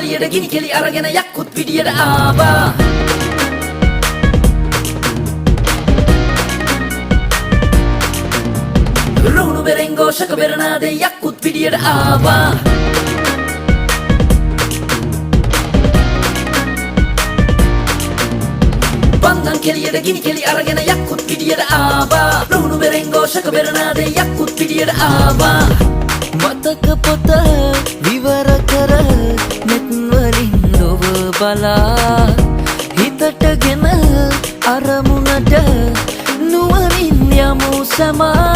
කෙලියට ගිනි කෙලි අරගෙන යක්කුත් පිටියට ආවා. රුහුණු බෙරෙන් ඝෝෂක බෙරනාදේ යක්කුත් පිටියට ආවා. බන්ධන් කෙලියට ගිනි කෙලි අරගෙන යක්කුත් පිටියට ආවා. රුහුණු බෙරෙන් ඝෝෂක බෙරනාදේ යක්කුත් පිටියට ආවා. මතක පොත විවර කර නෙත් වලින් ලොව බලා හිතටගෙන අරමුණට නුවණින් යමු සමා.